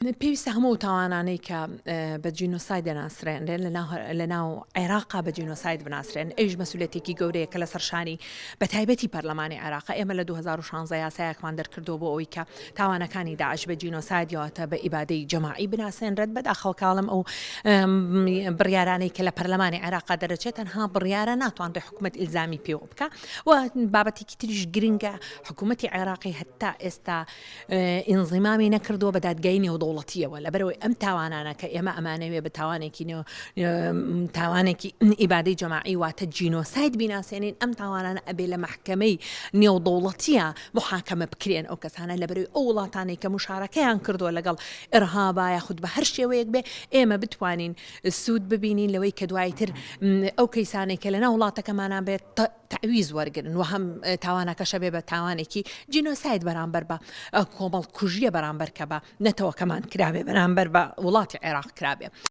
پێویستە هەموو ئەو تاوانانەی کە بە جینۆساید دەناسرێنرێن لە ناو عێراقا بە جینۆساید بناسرێن ئەویش مەسولەتێکی گەورەیە کە لەسەر شانی بە تایبەتی پەرلەمانی عێراقا ئێمە لە 2016 یاسایەکمان دەرکردووە بۆ ئەوەی کە تاوانەکانی داعش بە جینۆساید یاواتە بە ئیبادەی جەماعی بناسێنرێت بەداخەوە کاڵم ئەو بڕیارانەی کە لە پەرلەمانی عێراقا دەرەچێت تەنها بڕیارە ناتوانرێت حکوومەت ئیلزامی پێوە بکە و بابەتێکی تریش گرنگە حکوومەتی عێراقی هەتا ئێستا ئینزیمامی نەکردووە بە دادگای نێودەوڵەتیەوە لەبەرەوەی ئەم تاوانانە کە ئێمە ئەمانەوێ بە تاوانێکی نێو تاوانێکی ئیبادەی جەماعی واتە جینۆساید بیناسێنین ئەم تاوانانە ئەبێ لە مەحکەمەی نێودەوڵەتیە محاکەمە بکرێن ئەو کەسانە لەبەرەوەی ئەو وڵاتانەی کە مشارەکەیان کردووە لەگەڵ ئرهابا یاخود بە هەر شێوەیەک بێ ئێمە بتوانین سوود ببینین لەوەی کە دوایتر ئەو کەیسانەی کە لەناو وڵاتەکەمانان بێت تەعویز وەرگرن و هەم تاوانەکەشە بێ بە تاوانێکی جینۆساید بەرامبەر بە کۆمەڵ کوژیە بەرامبەر کە بە نەتەوەکەمان کرابێ بەرامبەر بە وڵاتی عێراق کرابێ.